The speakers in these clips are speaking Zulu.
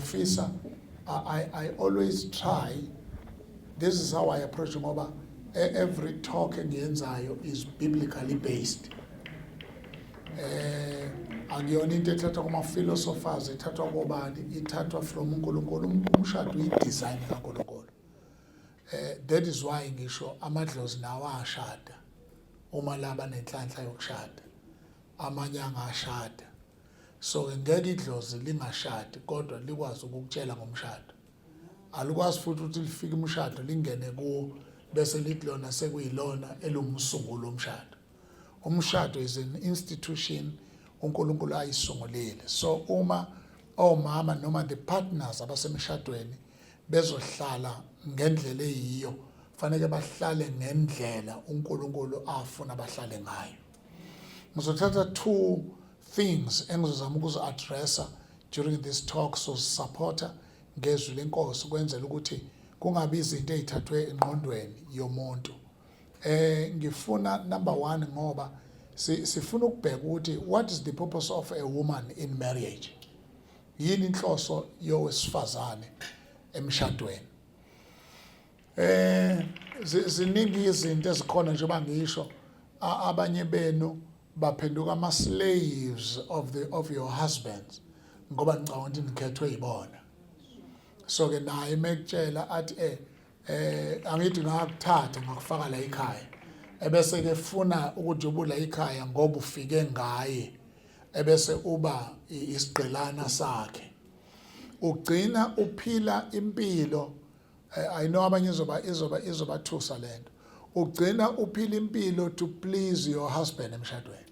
Ngiyafisa, I always try, this is how I approach, ngoba every talk engiyenzayo is biblically based. Akuyona into ethathwa kuma philosophers, ethathwa kobani, ithathwa from uNkulunkulu. Umshado uyi-design kaNkulunkulu. That is why ngisho amadlozi nawo ashada uma laba nenhlanhla yokushada, amanye angashada. So ngeke idlozi lingashadi kodwa likwazi ukukutshela ngomshado. Alikwazi futhi ukuthi lifike umshado lingene kuwo bese lithi lona sekuyilona elumsunguli womshado. Umshado is an institution uNkulunkulu ayisungulile. So uma omama noma the partners abasemshadweni bezohlala ngendlela eyiyo, fanele bahlale ngendlela uNkulunkulu afuna bahlale ngayo. Ngizothatha two things engizozama ukuzi-addressa during this talk, so supporta ngezwi leNkosi kwenzela ukuthi kungabi izinto ezithathwe engqondweni yomuntu. Ngifuna number 1, ngoba sifuna ukubheka ukuthi what is the purpose of a woman in marriage? Yini inhloso yowesifazane emshadweni? Ziningi izinto ezikhona, njengoba ngisho, abanye benu baphenduka ama slaves of your husbands ngoba nicabanga ukuthi nikhethwe yibona. So ke naye mekutshela athi angithi ngakuthatha ngakufaka la ekhaya, ebese ke funa ukujubula ikhaya ngoba ufike ngaye, ebese uba isigqilana sakhe, ugcina uphila impilo. I know abanye izobathusa lento. Ugcina uphila impilo to please your husband emshadweni.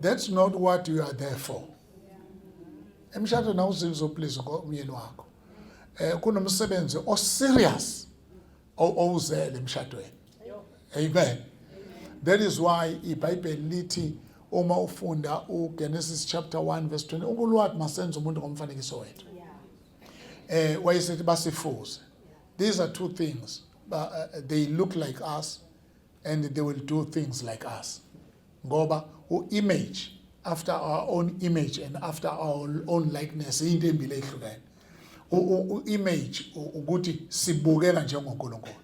That's not what you are there for. Emshadweni awuzili uzoplease umyeni wakho. Kunomsebenzi o serious owuzele emshadweni. Amen. That is why iBhayibheli lithi uma ufunda uGenesis chapter 1 verse 20, uNkulunkulu wathi masenze umuntu ngomfanekiso wethu. Wayesethi basifuze. These are two things. They look like us and they will do things like us. Ngoba u-image, after our own image and after our own likeness, into embili ehlukene. U-image ukuthi sibukeka njengoNkulunkulu.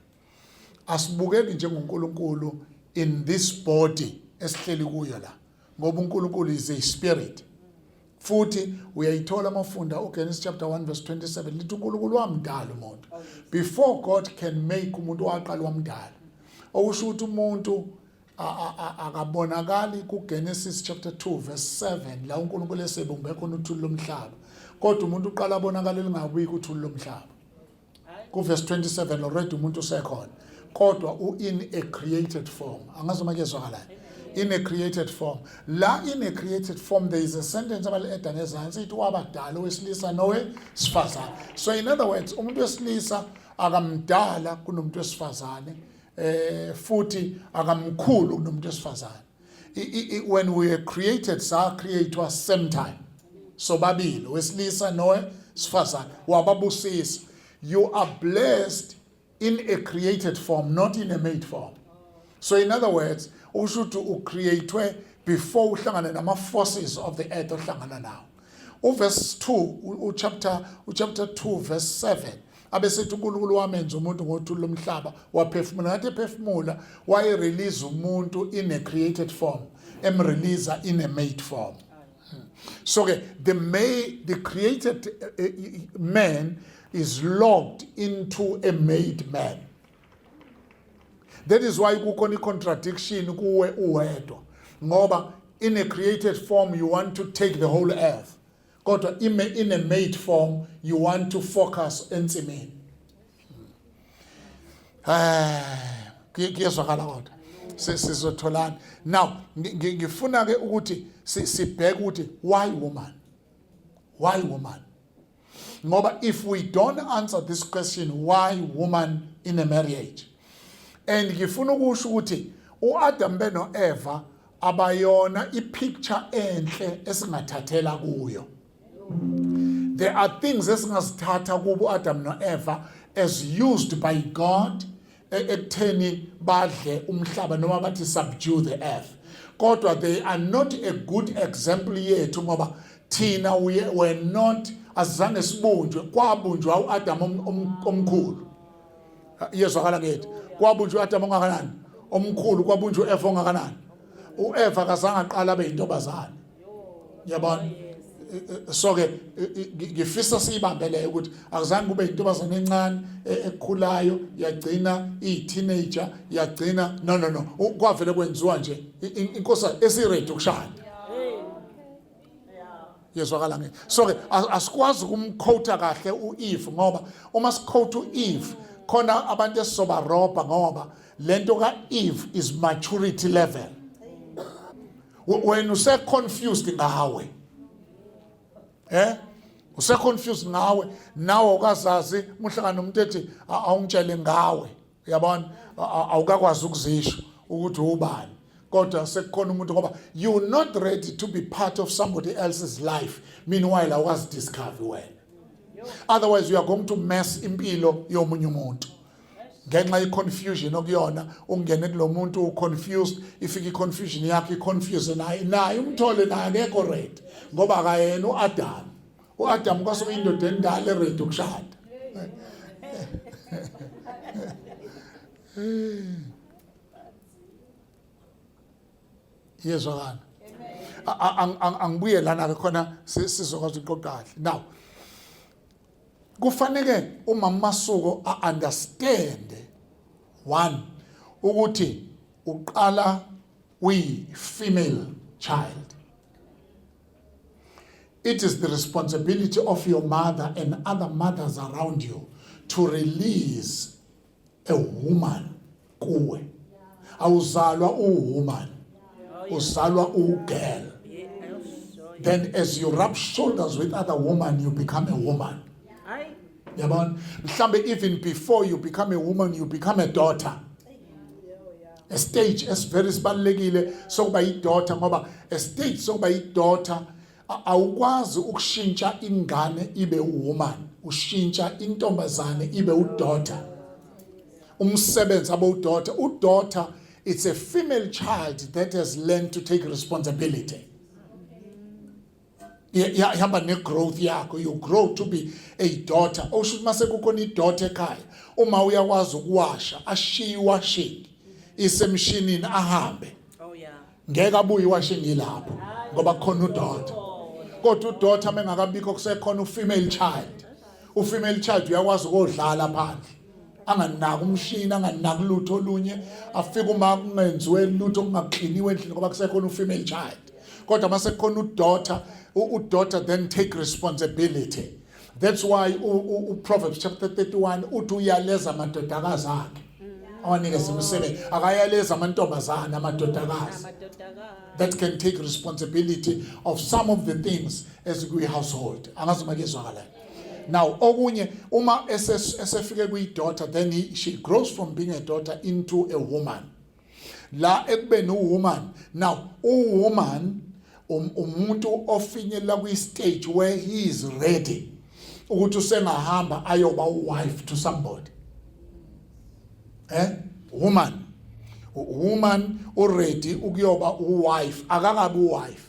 Asibukeki njengoNkulunkulu in this body esihleli kuyo la, ngoba uNkulunkulu is a spirit. Futhi uyayithola amafunda uGenesis chapter 1 verse 27 lithi uNkulunkulu wamdala umuntu. Before God can make umuntu, waqala wamdala. Okusho ukuthi umuntu akabonakali kuGenesis chapter 2 verse 7 la uNkulunkulu esebumbe khona uthuli lomhlaba, kodwa umuntu uqala abonakala lingabuyi kuthuli lomhlaba. Ku verse 27 already umuntu usekhona, kodwa u in a created form. Angazi uma kuyezwakala. In a created form la, in a created form, there is a sentence abali-eda ngezansi ithi wabadala owesilisa nowesifazane. So in other words, umuntu wesilisa akamdala kunomuntu wesifazane, futhi akamkhulu kunomuntu wesifazane. When we were created, sa createwa same time, so babili, wesilisa nowesifazane, wababusisa. You are blessed in a created form, not in a made form. So in other words, usho ukuthi ucreatwe before uhlangane nama forces of the earth ohlangana nawo. Uverse 2, uchapter 2 verse 7, abesethi uNkulunkulu wamenza umuntu ngothuli lomhlaba, waphefumula. Ngathi ephefumula, waye-release umuntu in a created form, emrelease in a made form. So ke the created man is locked into a made man. That is why kukhona i-contradiction kuwe uwedwa, ngoba in a created form you want to take the whole earth, kodwa in a made form you want to focus ensimini. Kuyezwakala kodwa sizotholana. Now ngifuna ke ukuthi sibheke ukuthi why woman, why woman, ngoba if we don't answer this question, why woman in a marriage, and ngifuna ukusho ukuthi uAdam benoEva abayona ipicture enhle esingathathela kuyo. There are things esingazithatha kubo Adam noEva as used by God ekutheni badle umhlaba noma bathi subdue the earth, kodwa they are not a good example yethu, ngoba thina we were not Asizange sibunjwe, kwabunjwa uAdam omkhulu. Iyezwakala ngithi kwabunjwa uAdam ongakanani? Omkhulu. Kwabunjwa uEva ongakanani? uEva akazange aqala abe yintombazane. Yabona? So ke ngifisa siyibambe leyo ukuthi akuzange kube intombazane encane ekhulayo yagcina iyi-teenager yagcina, no no no, kwavele kwenziwa nje inkosi esiready ukushada. Yezwakala ngithi? So ke asikwazi ukumquota kahle uEve, ngoba uma siquote uEve khona abantu esizobarobha, ngoba lento kaEve is maturity level. Wena use confused ngawe, use confused ngawe, nawe ukazazi. Muhlangana nomuntu ethi awungitshele ngawe, uyabona, awukakwazi ukuzisho ukuthi ubani, kodwa sekukhona umuntu, ngoba you not ready to be part of somebody else's life. Meanwhile awukazi discover wena, otherwise you are going to mess impilo yomunye umuntu ngenxa ye-confusion okuyona. Ungene kulo muntu u-confused, ifike i-confusion yakho i-confuse naye, naye umthole naye akekho ready, ngoba akayena u-Adam. U-Adam kwasuke indoda endala eready ukushada. Yezwakala? Angibuye lana ke khona sizokwazi ukuqoqa kahle. Now kufanele umama Masuko a-understand one ukuthi uqala uyi female child. It is the responsibility of your mother and other mothers around you to release a woman kuwe. Awuzalwa uwoman, uzalwa ugirl. Then as you rub shoulders with other women, you become a woman. Yabona, mhlambe even before you become a woman, you become a daughter, a stage esivery sibalekile sokuba i-daughter, ngoba a stage sokuba i-daughter, awukwazi ukushintsha ingane ibe uwoman, ushintsha intombazane ibe udaughter, umsebenzi abe udaughter. Udaughter, it's a female child that has learned to take responsibility. Ihamba ne-growth yakho, you grow to be a daughter. Okusho ukuthi mase kukhona i-daughter ekhaya, uma uyakwazi ukuwasha, ashiye iwashing isemshinini, ahambe. Ngeke abuye iwashing ilapho ngoba kukhona udaughter. Kodwa udaughter mengakabikho, kusekhona ufemale child. Ufemale child uyakwazi ukodlala phandle, anganaki umshini, anganaki lutho olunye, afike uma kungenziwe lutho, kungakliniwe endlini, ngoba kusekhona ufemale child. Kodwa mase kukhona udaughter, udaughter then take responsibility. That's why uProverbs chapter 31 uthi uyaleza amadodakazi akhe, awanikeza imisebenzi. Akayaleza amantombazana, amadodakazi that can take responsibility of some of the things ezikwi-household. Angazi uma kuyezwakala. Now okunye, uma esefike kwi-daughter, then she grows from being a daughter into a woman. La ekubeni uwoman, now uwoman umuntu ofinyelela kwi-stage where he is ready ukuthi usengahamba ayoba uwife to somebody. Woman, woman already ukuyoba uwife, akakabi uwife.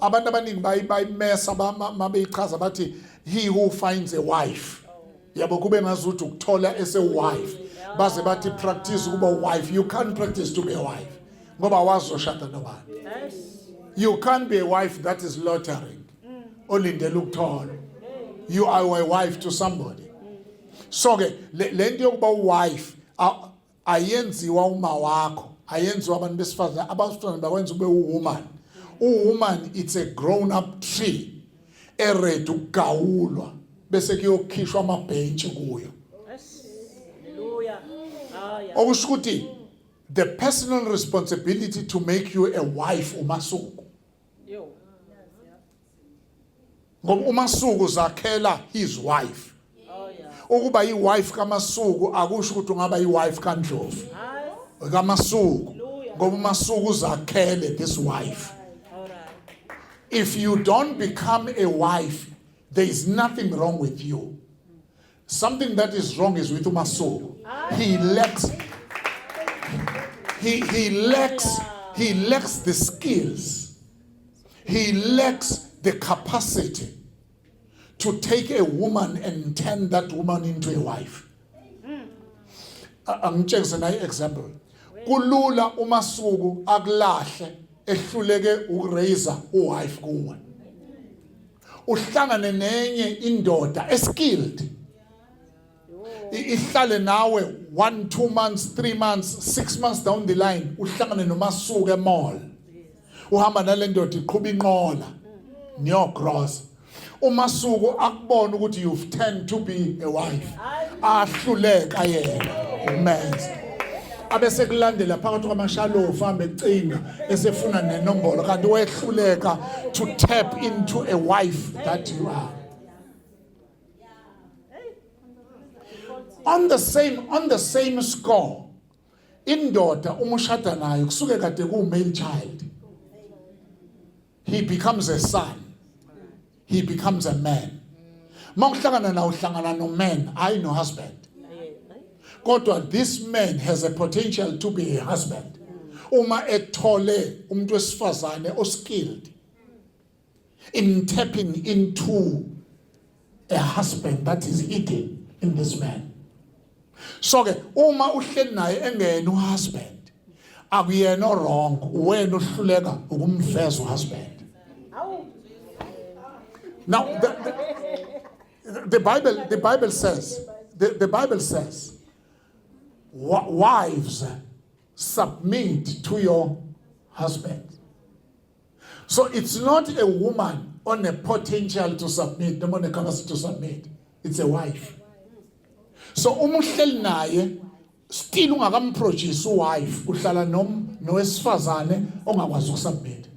Abantu abaningi bayimesa mabeyichaza, bathi he who finds a wife, yabo, kube ngazuthi ukuthola ese wife, baze bathi practice ukuba wife. You can't practice to be a wife ngoba wazoshada nobani. You can't be a wife, that is loitering, olindele ukuthola. You are a wife to somebody. So ke le nto yokuba wife ayenziwa uma wakho, ayenziwa abantu besifazane. Abasifazane bakwenza ube uwoman. Uwoman, it's a grown up tree eready ukugawulwa bese kuyokhishwa amabhentshi kuyo. Hallelujah. Oh, yeah. Okusho ukuthi the personal responsibility to make you a wife uMasuku. Yo. Ngoba uMasuku zakhela his wife. Ukuba iwife kaMasuku akusho ukuthi ungaba iwife kaNdlovu. Hayi. KaMasuku, ngoba uMasuku uzakhele this wife. All right. If you don't become a wife, there is nothing wrong with you. Something that is wrong is with uMasuku. He lacks the skills, he lacks the capacity. to take a woman and turn that woman into a wife. Angitshengise nayi example. Kulula uMasuku akulahle ehluleke ukuraise uwife kuwe. Uhlangane nenye indoda eskilled. Ihlale nawe 1 2 months, 3 months, 6 months down the line uhlangane noMasuku emall. Uhamba nale ndoda iqhuba inqola niyogrosa. UMasuku akubona ukuthi you've turned to be a wife, ahluleka yena ukumenza, abese kulandela phakathi kwamashalofu, ahambe ecinga esefuna nenombolo, kanti wehluleka to tap into a wife that you are. On the same score, indoda uma ushada nayo kusuke kade ku male child, he becomes a son, he becomes a man. Mawuhlangana nawo, uhlangana no man, hayi no husband, kodwa this man has a potential to be a husband uma ethole umuntu wesifazane oskilled in tapping into a husband that is hidden in this man. So ke uma uhleli naye engena uhusband, akuyena wrong, wena uhluleka ukumveza uhusband. Now the Bible says, "Wives, submit to your husband." So it's not a woman on a potential to submit noma on a capacity to submit, it's a wife. So uma uhleli naye still ungakamproduce uwife, uhlala nom nowesifazane ongakwazi ukusubmit,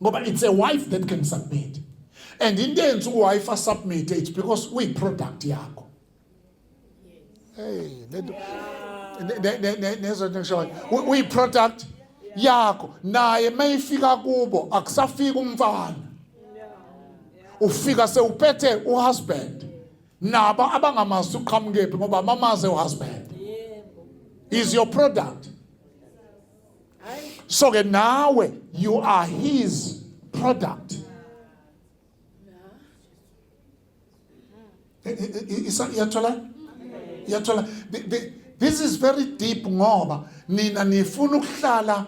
ngoba it's a wife that can submit. And into eyenza uwife asubmit, it's because uyi-product yakho. Hey, lento nezo ngisho uyi-product yakho, naye mayifika kubo akusafika umfana, ufika sewuphethe uhusband, nabo abangamazi uqhamukephi ngoba mamaze uhusband is your product. So ke nawe you are his product. Iyathola, iyathola. This is very deep, ngoba nina nifuna ukuhlala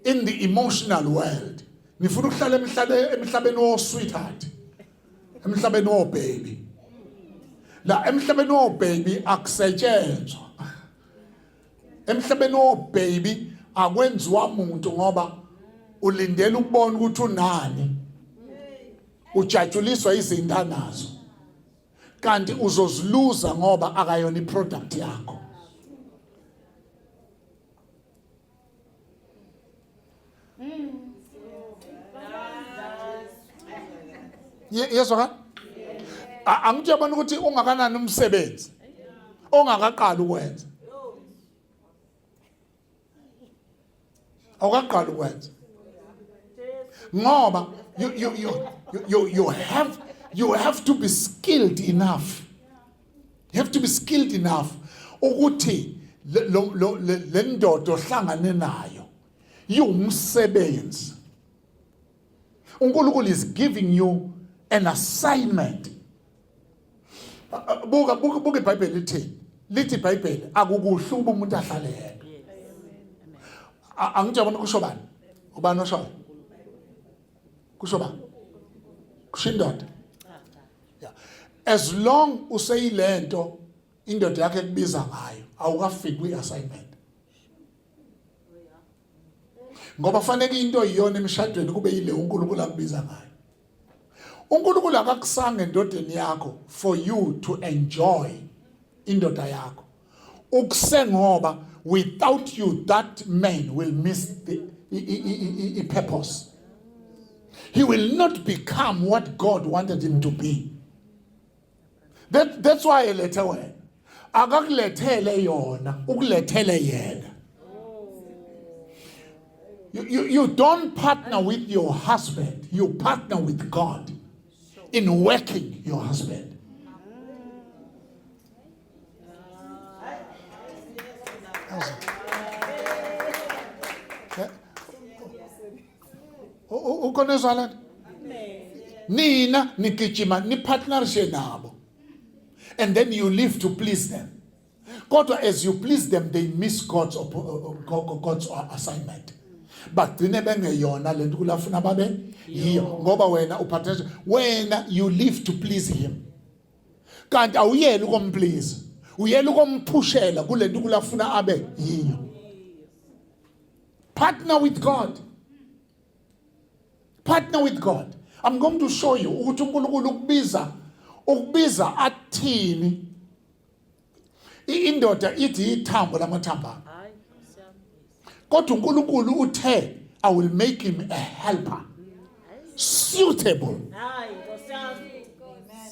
in the emotional world, nifuna ukuhlala emhlabeni wo sweetheart, emhlabeni wo baby. La emhlabeni wo baby akusetshenzwa, emhlabeni wo baby akwenziwa umuntu, ngoba ulindela ukubona ukuthi unani, ujatshuliswa izinto anazo, kanti uzoziluza ngoba akayona iproduct yakho. Yezwa ka angitshela ukuthi ungakanani umsebenzi ongakaqali ukwenza, awukaqali ukwenza, ngoba you have to be skilled enough, you have to be skilled enough ukuthi le ndoda ohlangane nayo iwumsebenzi. uNkulunkulu is giving you an assignment. Buka, buka, buka, iBhayibheli lithini? Lithi iBhayibheli akukuhle ukuba umuntu ahlale yedwa. Angijabona kusho bani, ubani oshoyo? Kusho bani? Kusho indoda. Yeah, as long useyilento indoda yakhe ekubiza ngayo, awukafiki kwi-assignment, ngoba fanele into iyona emshadweni kube yile uNkulunkulu akubiza ngayo. uNkulunkulu akakusanga endodeni yakho for you to enjoy indoda yakho, ukusengoba without you that man will miss the i purpose. He will not become what God wanted him to be. That's why elethe wena, akakulethele yona, ukulethele yena. You don't partner with your husband, you partner with God in working your husband. Yazi. Ukhona ezwa lento? Nina nigijima nipartnerishe nabo. And then you live to please them. Kodwa as you please them they miss God's assignment. Bagcine bengeyona lento kulafuna babe yiyo ngoba wena upartnership wena you live to please him. Kanti awuyeli ukomplease. Uyela ukomphushela kulento kulafuna abe yiyo. Partner with God. Partner with God. I'm going to show you ukuthi uNkulunkulu ukubiza athini. Indoda ithi ithambo lamathambo. Hayi Nkosi yami. Kodwa uNkulunkulu uthe I will make him a helper suitable. Hayi Nkosi yami.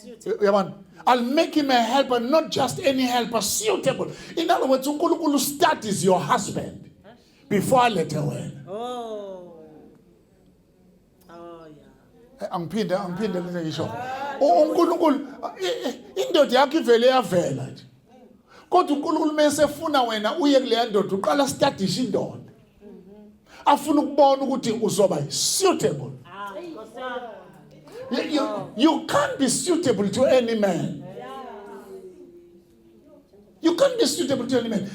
Suitable. Uyabona? I'll make him a helper, not just any helper, suitable. In other words, uNkulunkulu studies your husband before alethe wena. Oh. Oh yeah. Angiphinde lento ngisho. UNkulunkulu indoda yakho ivele yavela nje. Kodwa uNkulunkulu mase efuna wena uye kuleya ndoda uqala studies indoda. Afuna ukubona ukuthi uzoba suitable. Hayi Nkosi yami. You can't be suitable to any man. You can't be suitable to any man.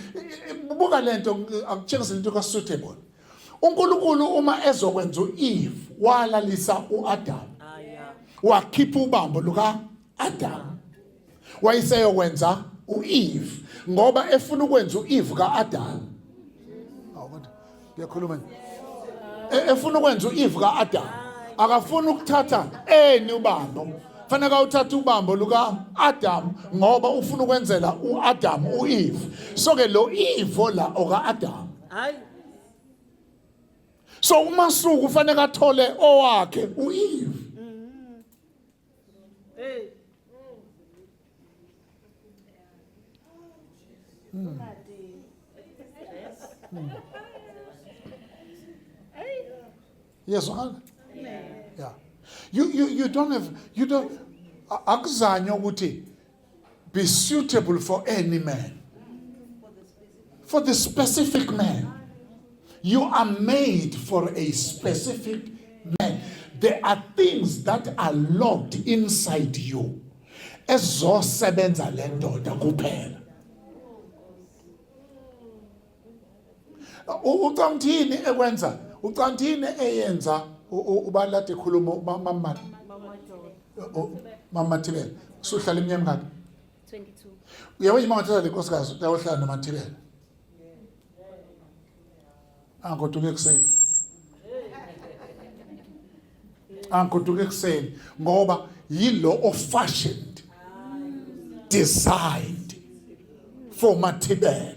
Buka lento akutshengisa lento ka suitable. uNkulunkulu uma ezokwenza uEve walalisa uAdam. Hayi yeah. Wakhipha ubambo luka Adam. Wayeseyokwenza uEve ngoba efuna ukwenza uEve kaAdam. Awu kodwa ngiyakhuluma nje. Efuna ukwenza uEve kaAdam. Akafuni ukuthatha eni ubambo. Fanele awuthathe ubambo luka Adam ngoba ufuna ukwenzela uAdam uEve. So ke lo Eve la oka Adam. Hayi. So uMasuku ufanele athole owakhe uEve. Hey. Yes, Yohana? Yeah. You don't have, you don't, akuzanywa ukuthi be suitable for any man. For the specific man. You are made for a specific man. There are things that are locked inside you. Ezosebenza le ndoda kuphela. Ucabanga yini ekwenza? Ucabanga yini eyenza ubani lade ekhuluma mama Mama Jola. Mama Thibela? Usuhlala iminyaka emingaki? 22. Uyabona uma ngathatha le nkosikazi uyahlala noMathibela. Angoduka ekuseni. Angoduka ekuseni ngoba yilo ofashioned designed for Mathibela.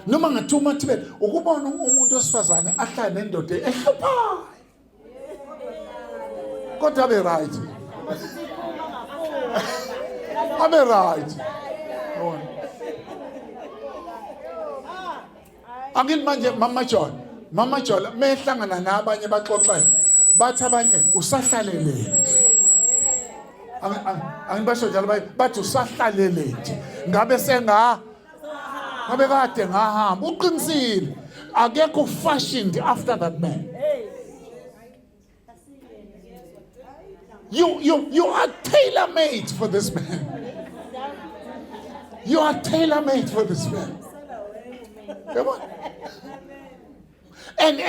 Noma ngathi uMathibela ukubona umuntu wesifazane ahlale nendoda ehluphayo. Kodwa abe right. Abe right. Yabona. Angithi manje Mama John, Mama John mehlangana nabanye baxoxele. Bathi abanye usahlalele nje. Angibasho njalo bathi usahlalele nje. Ngabe senga ngabe kade ngahamba. Uqinisile. Akekho fashioned after that man. You are tailor made for this man. You are tailor made for this man. Come on. And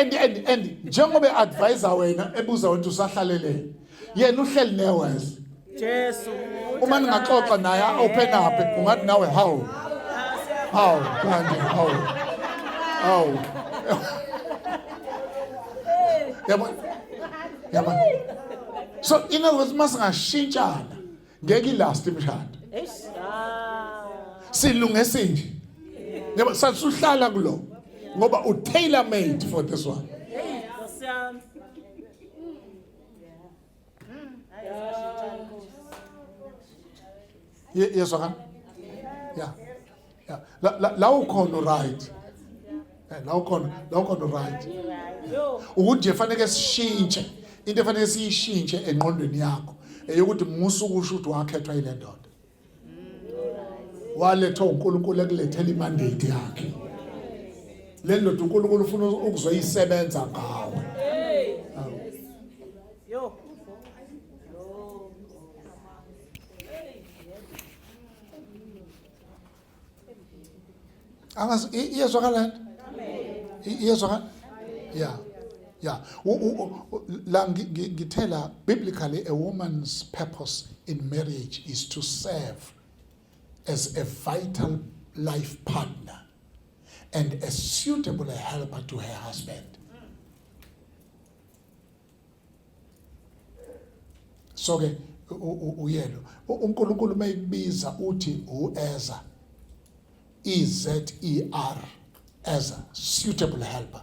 njengoba advisor wena ebuza wena usahlalele. Yena uhleli newes. Jesu. Uma ningaxoxa naye open up ungathi nawe how? How kanti how? How? Yabona? Yabona? So in other words masingashintshana ngeke ilast imishado. Eish. Ah. Silungese nje. Yabo sasuhlala kulo ngoba u tailor made for this one. Hey, Nkosi yami. Yezwakala? Yeah. Yeah. La ukhona right. La ukhona right. Yo. Ukuthi nje fanele sishintshe into efanele siyishintshe engqondweni yakho eyokuthi musu ukusho ukuthi wakhethwa ile ndoda. Walethwa uNkulunkulu ekulethela imandate yakhe. Le ndoda uNkulunkulu ufuna ukuzoyisebenza ngawe. Hey. Yo. Angazi iyezwakala lento? Iyezwakala? Yeah. Yeah. La ngithela biblically a woman's purpose in marriage is to serve as a vital life partner and a suitable helper to her husband. So ke uyelo uNkulunkulu mayikubiza uthi uEza E Z E R as a suitable helper.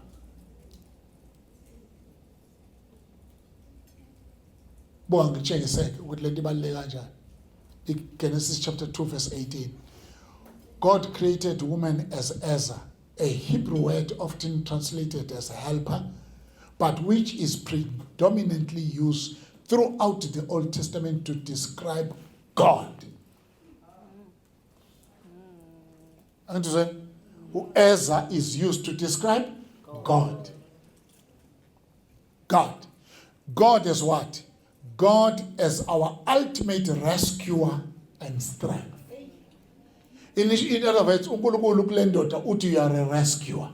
Buka ngitshengiseke ukuthi lento ibaluleke kanjani. Genesis chapter 2 verse 18. God created woman as Ezer, a Hebrew word often translated as helper, but which is predominantly used throughout the Old Testament to describe God. Angithi uEzer is used to describe God. God. God is what? God as our ultimate rescuer and strength. In other words, uNkulunkulu kule ndoda uthi you are a rescuer.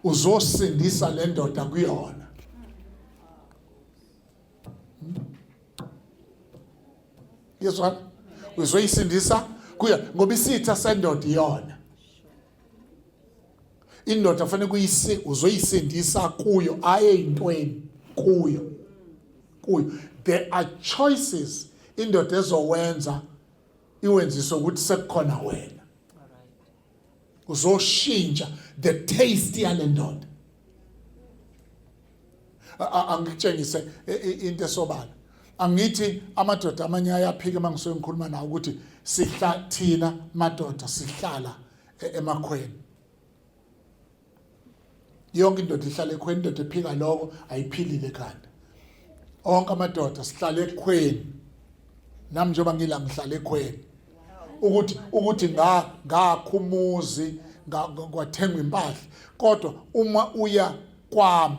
Uzosindisa le ndoda kuyona. Yezwa? Uzoyisindisa kuya ngoba isitha sendoda iyona. Indoda fanele kuyisi uzoyisindisa kuyo aye intweni kuyo. Kuyo. There are choices indoda ezowenza iwenziswe ukuthi sekukhona wena. Uzoshintsha the taste yale ndoda. Angikutshengise into esobala. Angithi amadoda amanye ayaphika uma ngisuke ngikhuluma nawo ukuthi sihla thina madoda sihlala emakhweni. Yonke indoda ihlala ekhweni, indoda ephika lokho ayiphilile ekhanda. Onke amadoda sihlala ekhweni. Nami njengoba ngila ngihlala ekhweni. Ukuthi ukuthi nga ngakhumuzi kwathengwa impahla kodwa uma uya kwami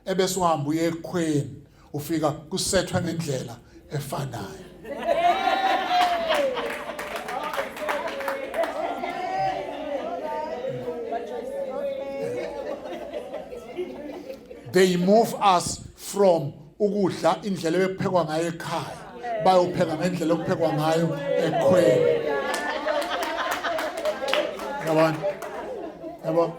ebese uhamba uye ekhweni ufika kusethwe ngendlela efanayo. They move us from ukudla indlela ebekuphekwa ngayo ekhaya bayopheka ngendlela okuphekwa ngayo ekhweni. Yabona? Yabo?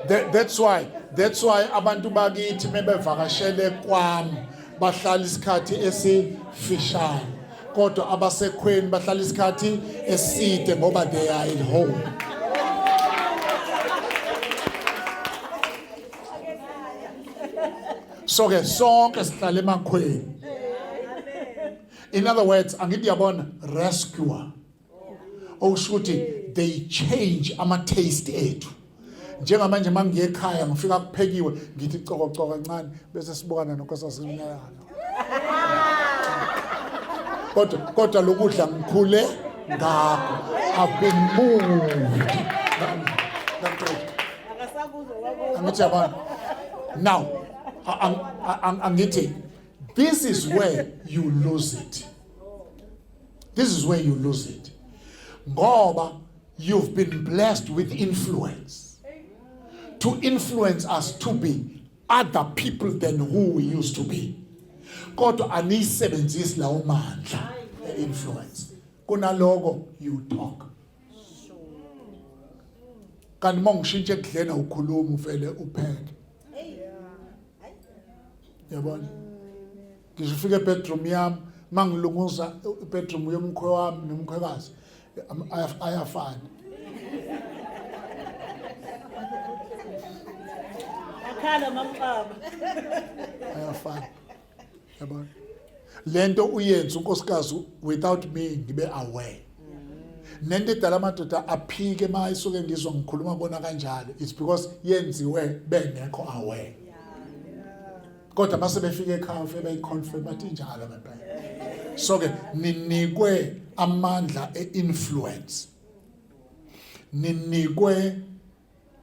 That's why that's why abantu bakithi mebevakashele kwami bahlala isikhathi esifishane kodwa abasekhweni bahlala isikhathi eside ngoba they are at home. So ke sonke sihlala emakhweni. In other words, angithi yabona rescuer. Okusho ukuthi they change ama taste ethu. Njengamanje mangiye ekhaya ngifika kuphekiwe ngithi coko coko kancane bese sibukana nonkosikazi Mnyakana. Kodwa kodwa lokudla ngikhule ngakho. I've been moved. Angithi yabona. Now angithi this is where you lose it. This is where you lose it. Ngoba you've been blessed with influence. To influence us to be other people than who we used to be. Kodwa aniyisebenzisi lawo mandla e-influence. Kunaloko you talk. Kanti uma ngishintsha ekudleni awukhulumi uvele upheke. Yabona? Ngisho ufike ebedroom yami mangilunguza ibedroom yomkhwe wami nomkhwekazi ayafana. Akhala mamxaba. Ayafana. Yabona? Lento uyenza unkosikazi without me ngibe aware. Nento edala amadoda aphike uma isuke ngizwa ngikhuluma bona kanjalo it's because yenziwe bengekho aware. Kodwa mase befika ekhaya ufike beyiconfirm bathi injalo ngempela. So ke ninikwe amandla einfluence. Ninikwe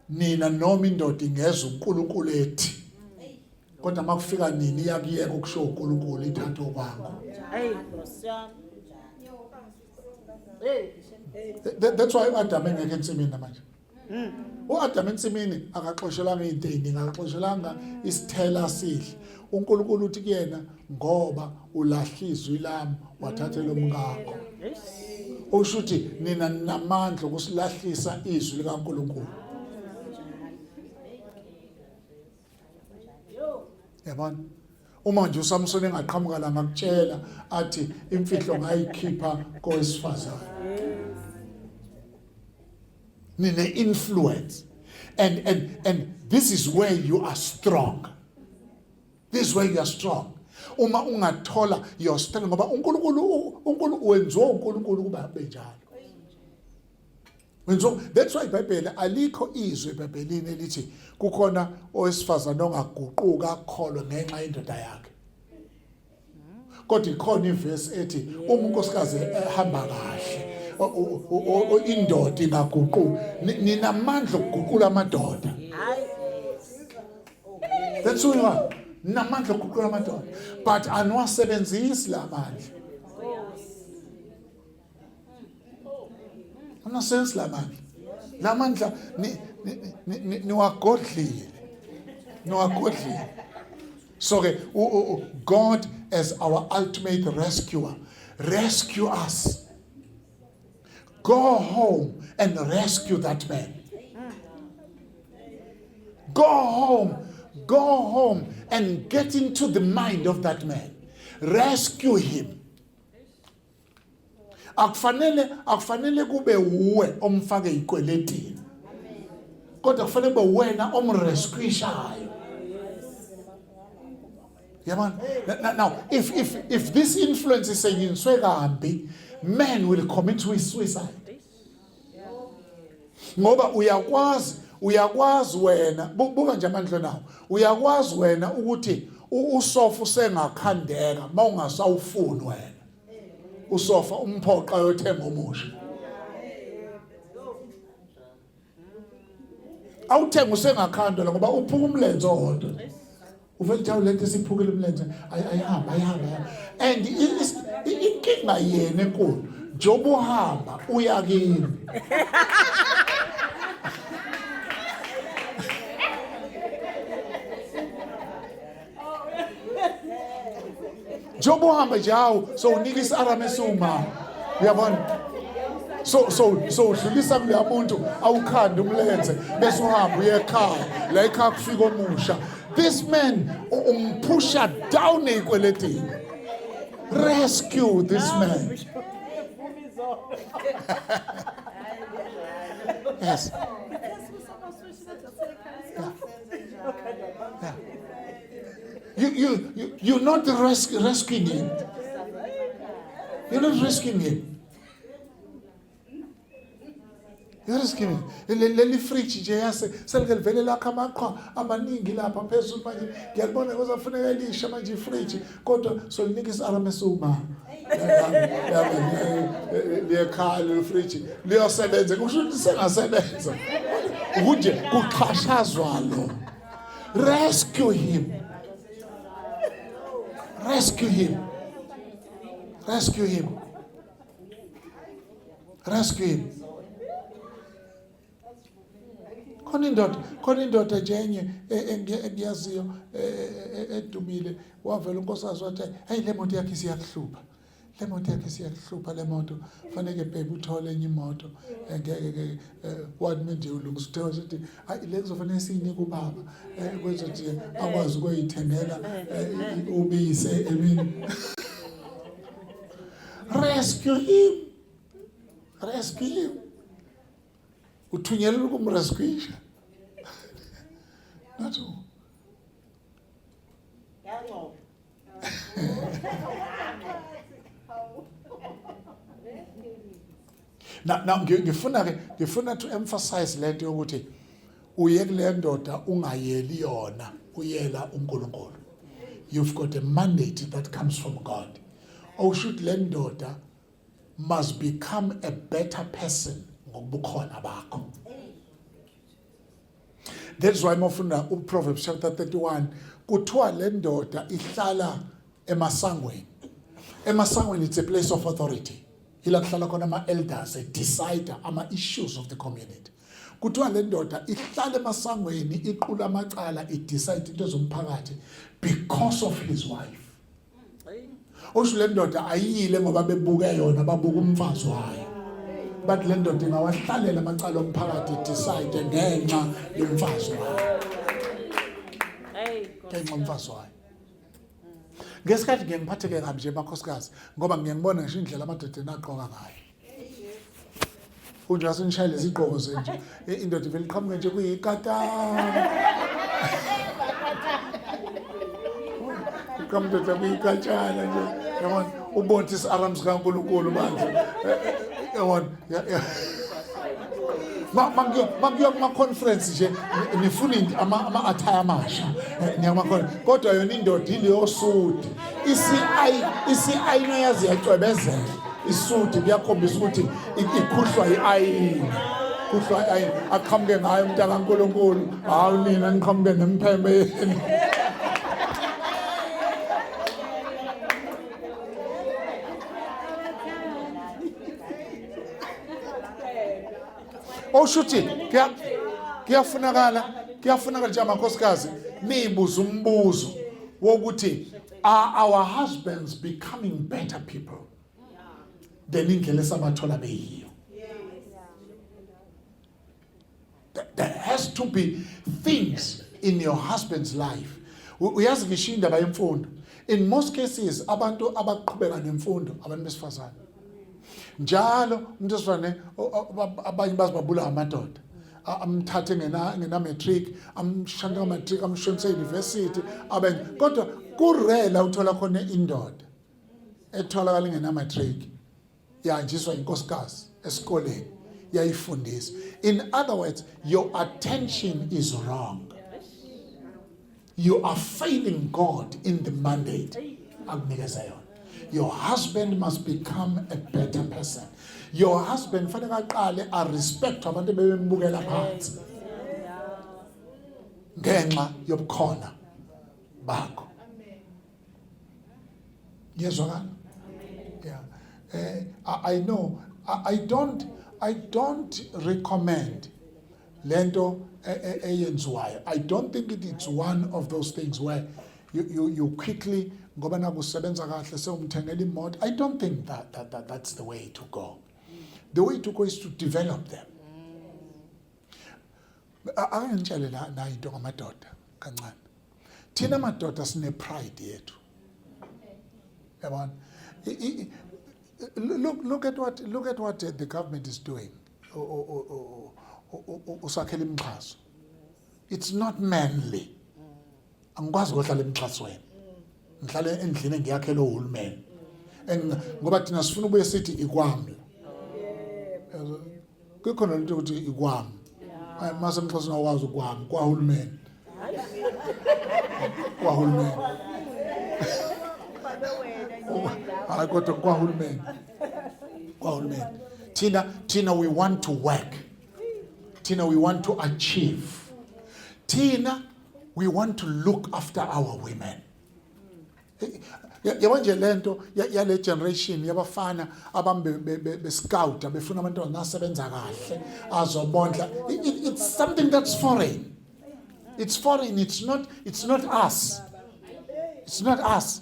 nina noma indoda ingeza uNkulunkulu ethi kodwa makufika nini iyakuyeka ukusho uNkulunkulu ithatha okwakho. Hey, Nkosi yami. Hey. That's why uAdam engekho ensimini namanje. UAdam ensimini akaxoshelanga into eziningi, akaxoshelanga isithela sihle. UNkulunkulu uthi kuyena ngoba ulahla izwi lami wathathela umkakho. Usho ukuthi nina ninamandla okusilahlisa izwi likaNkulunkulu. Yabona? Uma nje uSamson engaqhamuka la ngakutshela athi imfihlo ngayikhipha kowesifazane. Nine influence and this is where you are strong. This is where you are strong. Uma ungathola your strength ngoba uNkulunkulu uNkulunkulu wenziwa uNkulunkulu kuba benjalo. Wenziwa, that's why iBhayibheli alikho izwi eBhayibhelini elithi kukhona owesifazane ongaguquka akholwe ngenxa yendoda yakhe. Kodwa ikhona ivesi ethi uma unkosikazi ehamba kahle indoda ingaguquka, ninamandla okuguqula amadoda. That's who you are. Ninamandla okuguqula amadoda, but aniwasebenzisi la mandla. Aniwasebenzisi la mandla. La mandla niwagodlile. Niwagodlile. So ke God as our ultimate rescuer, rescue us. Go home and rescue that man. Go home, go home and get into the mind of that man. Rescue him. Akufanele akufanele kube uwe omfake ikweletini. Kodwa kufanele kube wena omrescueishayo. Yabona? Now if this influence isenyiswe kambi, men will commit suicide. Ngoba uyakwazi uyakwazi wena buka nje amandla nawo. Uyakwazi wena ukuthi usofa usengakhandeka mawungasawufuni wena. Usofa umphoqa yothenga omusha. Awuthenga usengakhandwa ngoba uphuka umlenze owodwa. Uvele uthi lento isiphukile umlenze ayihamba ayihamba. And inkinga yena enkulu njengoba uhamba uya kini. Njengoba uhamba nje hawu so unika isiarm esiwumama. Uyabona? So udlulisa kuleya muntu awukhanda umlenze bese uhamba uye ekhaya la ekhaya kufika omusha. This man umphusha down eyikweletini. Rescue this man. Yes. Yeah. You're not rescuing him. You're not rescuing him. You're rescuing him. Leli fridge nje yase selike livele lakha amaqhwa amaningi lapha phezulu manje ngiyalibona kuzofuneka elisha manje ifridge kodwa solinika isiarm esiwuma. Liyekhala le fridge liyosebenza kusho ukuthi sengasebenza. Ukuthi kuxhashazwa lo. Rescue him. Rescue him. Rescue him. Rescue him. Khona indoda, khona indoda nje enye engiyaziyo edumile, wavela unkosikazi wathi hey le moto yakhe isiyakuhlupha. Le moto yakhe isiyakuhlupha le moto. Fanele baby uthole enye imoto. Ngeke ke wathi manje ulungisa uthe wathi hayi le kuzofanele siyinike ubaba kwenza nje akwazi ukuyithengela ubisi emini. Rescue him. Rescue him. Uthunyelwe ukumrescueisha. Not who. Now ngifuna ke ngifuna to emphasize lento yokuthi uye kule ndoda ungayeli yona, uyela uNkulunkulu. You've got a mandate that comes from God. Okusho ukuthi le ndoda must become a better person ngokubukhona bakho. That's why mawufunda uProverbs chapter 31 kuthiwa le ndoda ihlala emasangweni. Emasangweni it's a place of authority. Ila kuhlala khona ama elders decide ama issues of the community. Kuthiwa le ndoda ihlala emasangweni iqula amacala idecide into zomphakathi because of his wife. Usho le ndoda ayiyile ngoba bebuke yona babuka umfazi wayo. But le ndoda ingawahlalela amacala omphakathi decide ngenxa yomfazi wayo. Ngenxa yomfazi wayo. Ngesikhathi ngiye ngiphatheke kabi nje makhosikazi ngoba ngiye ngibone ngisho indlela amadoda enaqoka ngayo. Unje asenishayele izigqoko zenje. Indoda ivele iqhamuke nje kuyikatana. Iqhamuke nje kuyikatshana nje. Yabona ubona ukuthi isiaram sikaNkulunkulu manje. Yabona. Makuyiwa kuma-conference nje nifuna ama-attire amasha niyamakhona kodwa yona indoda ileyo sudi isi-ayino yazi yacwebezela isudi kuyakhombisa ukuthi ikhuhlwa i-ayini khuhlwa i-ayini aqhamuke ngayo umntaka kaNkulunkulu hawu nina niqhamuke nempheme yenu. Osho ukuthi kuyafunakala kuyafunakala nje amakhosikazi niyibuze umbuzo wokuthi are our husbands becoming better people than indlela esabathola beyiyo. There has to be things in your husband's life. Uyazi ngisho indaba yemfundo. In most cases abantu abaqhubeka nemfundo abantu besifazane. Njalo umuntu wesifazane abanye bazibabula amadoda. Amthathe ngena ngena matric, amshande nga matric, amshonise university, abe kodwa kurela uthola khona indoda etholakala ingena matric. Yahanjiswa inkosikazi esikoleni yayifundisa. In other words, your attention is wrong. You are failing God in the mandate akunikeza yona. Your husband must become a better person. Your husband fanele aqale a respect abantu bebembukela phansi ngenxa yobukhona bakho. Ngiyezwakala? Yeah. I know I don't recommend lento eyenziwayo. I don't think it's one of those things where you quickly ngoba nakusebenza kahle sewumthengela imoto. I don't think that that's the way to go. The way to go is to develop them. Ake ngitshele la into ngamadoda kancane. Thina madoda sine pride yethu. Yabona? Look at what the government is doing. Usakhela imixhaso. It's not manly. Angikwazi ukuhlala emxhasweni. Ngihlale endlini engiyakhela uhulumeni. Ngoba thina sifuna ubuye sithi ikwami. Kukhona lento ukuthi ikwami. Mase emxhasweni awukwazi ukwami kwahulumeni. Kwahulumeni. Hayi kodwa kwahulumeni. Kwahulumeni. Thina we want to work. Thina we want to achieve. Thina we want to look after our women. Yabo nje lento yale generation yabafana abambe be scout befuna abantwana asebenza kahle azobondla. It's something that's foreign. It's foreign. It's not us. It's not us.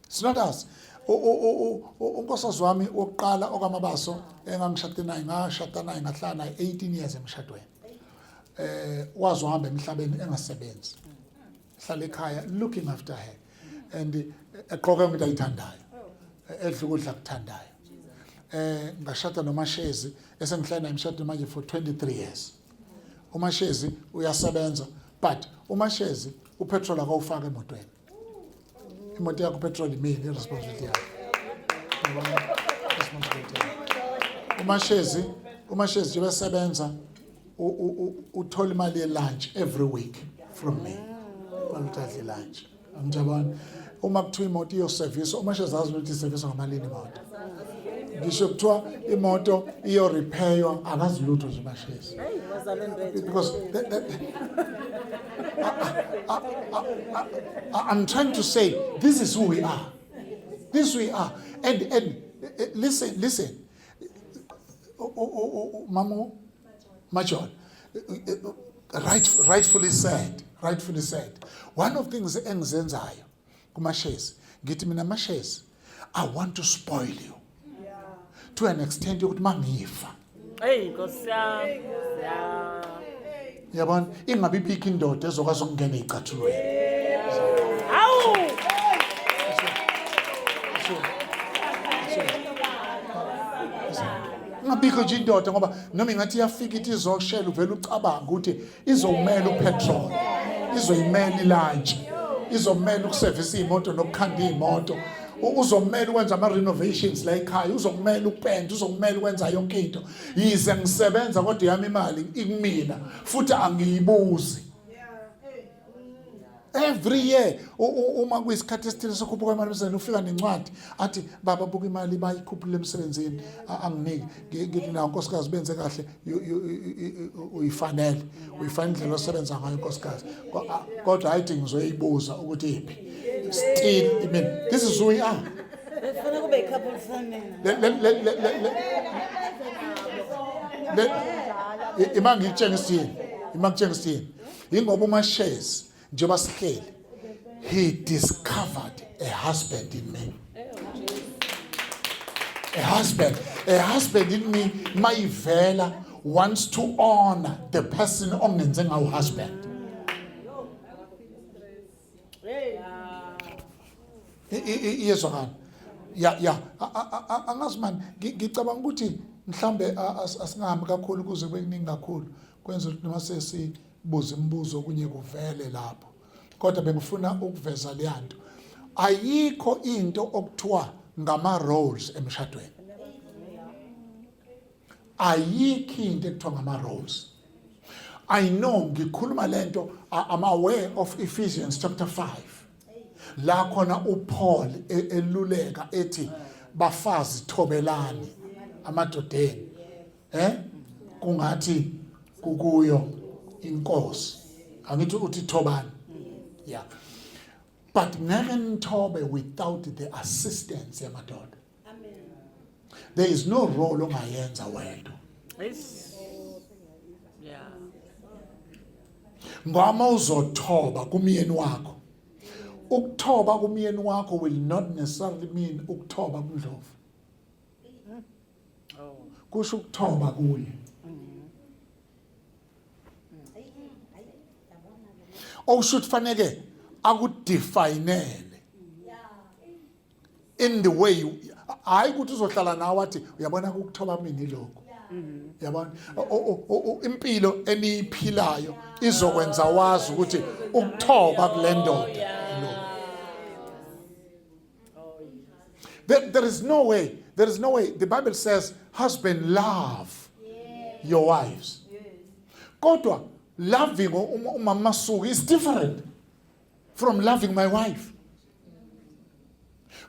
It's not us. Unkosikazi wami wokuqala okwamabaso engangishade naye ngashada naye ngahlala naye 18 years emshadweni. Wazi uhamba emhlabeni engasebenzi. Hlala ekhaya looking after her and egqoka into ayithandayo. Edla ukudla akuthandayo. Ngashada noMashezi esengihlala naye emshadweni manje for 23 years. UMashezi uyasebenza but uMashezi upetrol akawufaka emotweni. Imoto yakho upetrol imini i-responsibility yakho. Yabona? Responsibility yakho. UMashezi njengoba esebenza uthola imali ye-lunch every week from me. Ukuthi adle lunch. Ngiyabona. Uma kuthiwa imoto iyoserviswa, uMashezi azi ukuthi iserviswa ngamalini imoto. Ngisho kuthiwa imoto iyo-repairwa akazi lutho nje uMashezi. Hey, wazalwane bethu. Because I'm trying to say this is who we are. This is who we are. And listen, listen. Mamu Majola, rightfully said, rightfully said. One of things engizenzayo kumashezi, ngithi mina mashezi, I want to spoil you. To an extent yokuthi mangifa. Hey Nkosi yami. Yeah. Yabona, ingabe ibikho indoda ezokwazi ukungena ezicathulweni. Hawu! Ingabikho nje indoda ngoba noma ingathi iyafika ithi izoshela uvele ucabanga ukuthi izomela upetrol, izoyimela ilantshi, izomela ukusevisa iy'moto nokukhanda iy'moto, uzomela ukwenza ama-renovations la ekhaya, uzokumela ukupenda, uzokumela ukwenza yonke into. Yize ngisebenza kodwa yami imali ikumina futhi angiyibuzi. Every year uma kuyisikhathi esithile sokhuphuka imali emsebenzini ufika nencwadi athi baba buka imali bayikhuphule emsebenzini anginike ngithi nawo nkosikazi benze kahle uyifanele uyifanele indlela osebenza ngayo nkosikazi kodwa hayi thi ngizoyibuza ukuthi iphi still I mean this is who we are. Befuna kube i-couple family. Le ima ngikutshengisa yini ima ngikutshengisa yini yingoba uMashezi njengoba sihleli he discovered a husband in me, a husband, a husband in me mayivela wants to honor the person ongenze ngawo husband. Iyezwakala ya ya angazi mani ngicabanga ukuthi mhlambe asingahambi kakhulu kuze kube kuningi kakhulu kwenza ukuthi noma sesibuza imibuzo okunye kuvele lapho kodwa bengifuna ukuveza leyanto ayikho into okuthiwa ngama roles emshadweni ayikho into ekuthiwa ngama roles. I know ngikhuluma lento, I'm aware of Ephesians chapter 5 la khona uPaul eluleka ethi bafazi thobelani amadodeni kungathi kukuyo inkosi angithi uthi thobani yeah but ngeke nithobe without the assistance yamadoda. There is no role ongayenza wedwa. Yes. Yeah. Ngoba uzothoba kumyeni wakho. Ukuthoba kumyeni wakho will not necessarily mean ukuthoba kuNdlovu. Oh. Kusho ukuthoba kuye. Okusho ukuthi faneke akudefinele in the way hayi ukuthi uzohlala nawe athi uyabona ukuthoba mina ilokho yabona impilo eniyiphilayo izokwenza wazi ukuthi ukuthoba kule ndoda ilokho. There is no way, there is no way. The Bible says husband love your wives. Kodwa loving umama Masuku is different from loving my wife.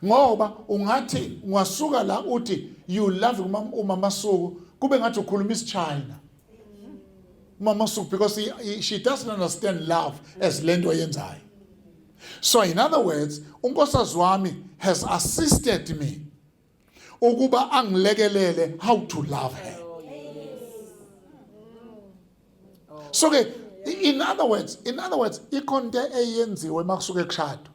Ngoba ungathi ungasuka la uthi you love umama Masuku kube ngathi ukhuluma isiChina. Umama Masuku because she doesn't understand love as lento yenzayo. So in other words, unkosikazi wami has assisted me ukuba angilekelele how to love her. So ke in other words, ikhonto eyenziwe makusuke kushadwa.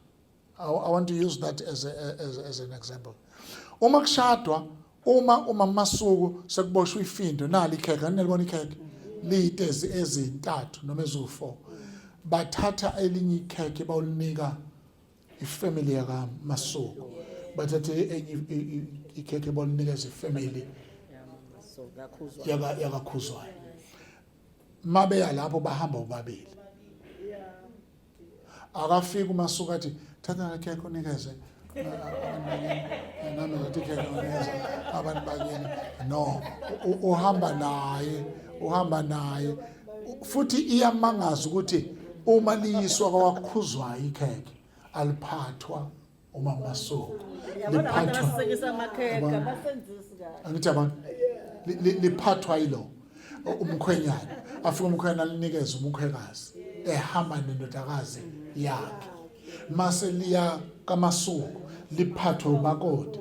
I want to use that as an example. Uma kushadwa, uma uMamasuku sekuboshwe ifindo nali ikhekhe, anilibona ikhekhe liyitezi ezintathu noma eziwu4. Bathatha elinye ikhekhe bawulinika ifamily yakaMasuku. Bathathe enye ikhekhe bawulinikeza ifamily yakaKhuzwayo. Mabeya lapho bahamba bobabili. Akafika uMasuku athi thatha le khekhe unikeze nami ngathi ikhekhe unikeze abantu bakini. No, uhamba naye, uhamba naye. Futhi iyamangaza ukuthi uma liyiswa kwaKhuzwayo ikhekhe aliphathwa uma Masuku. Liphathwa angithi abantu liphathwa yilo umkhwenyana. Afike umkhwenyana alinikeze umkhwekazi ehamba nendodakazi yakhe. Mase liya kaMasuku liphathwe umakoti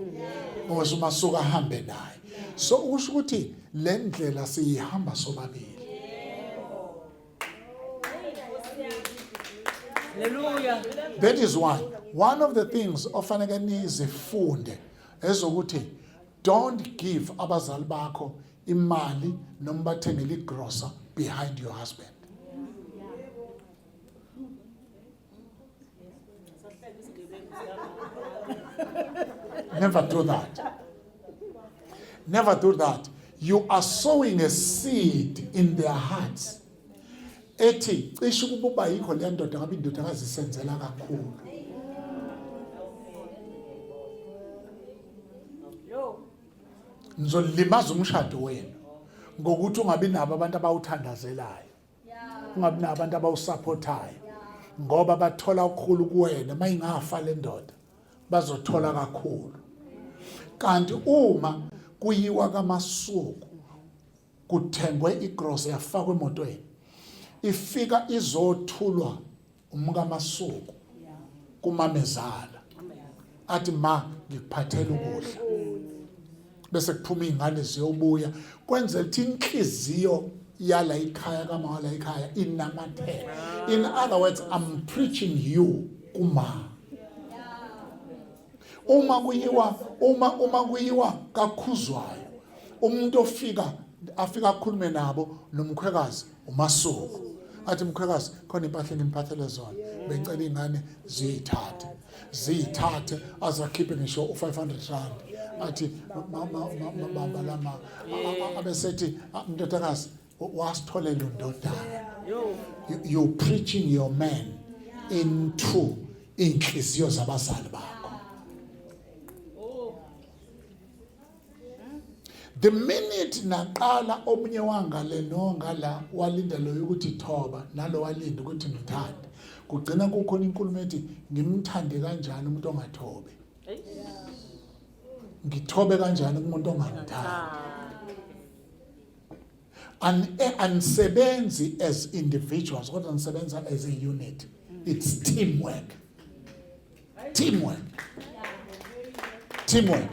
owase uMasuku ahambe naye. So ukusho ukuthi le ndlela siyihamba sobabili. Hallelujah. That is why one of the things ofanele nizifunde ezokuthi don't give abazali bakho imali noma bathengele igrosa behind your husband. Never do that. Never do that. You are sowing a seed in their hearts. Ethi cishe ukuba yikho le ndoda ngabe indodakazi isenzela kakhulu. Nizolimaza umshado wenu ngokuthi ungabi nabo abantu abawuthandazelayo. Ungabi nabo abantu abawusupportayo. Ngoba bathola okukhulu kuwena mayingafa le ndoda bazothola kakhulu. Kanti uma kuyiwa kaMasuku kuthengwe igrosa yafakwa emotweni ifika izothulwa umkaMasuku kumamezala athi ma ngikuphathela ukudla bese kuphuma izingane ziyobuya kwenzela ukuthi inhliziyo yala ikhaya kama wala ikhaya inamathele. In other words, I'm preaching you kuma uma kuyiwa uma kuyiwa kakhuzwayo umuntu ofika afika akhulume nabo nomkhwekazi uMasuku athi mkhwekazi khona impahla enginiphathele zona bengicela iy'ngane ziyithathe ziyithathe azakhiphe ngisho u-500 rand athi bamba lama abesethi ndodakazi wasitholela undodana. You preaching your man into inhliziyo zabazali bakho. The minute naqala omunye wangale nongala walinda loyo ukuthi thoba nalo walinda ukuthi ngithande, kugcina kukhona inkulumo ethi ngimthande kanjani umuntu ongathobi, ngithobe kanjani kumuntu ongangithandi. Anisebenzi as individuals kodwa nisebenza as a unit. It's teamwork. Teamwork. Teamwork.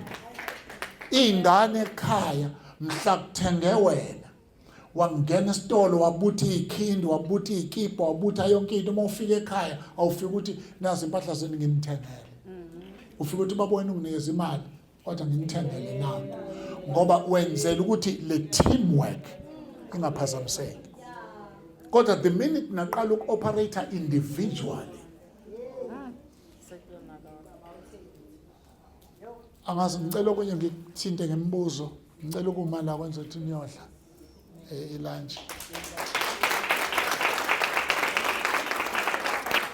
Ingane ekhaya mhla kuthenge wena wangena esitolo wabutha ikhindi wabutha ikipa wabutha yonke into, uma ufika ekhaya awufika ukuthi nazi impahla zenu nginithengele, ufika ukuthi baba wena unginikeza imali kodwa nginithengele nakho, ngoba wenzela ukuthi le teamwork ingaphazamiseki. Kodwa the minute naqala uku-operate individually, angazi, ngicela okunye ngikuthinte ngemibuzo, ngicela ukuma la kwenza ukuthi niyodla ilunch.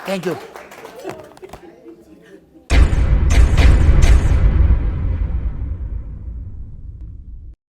Thank you.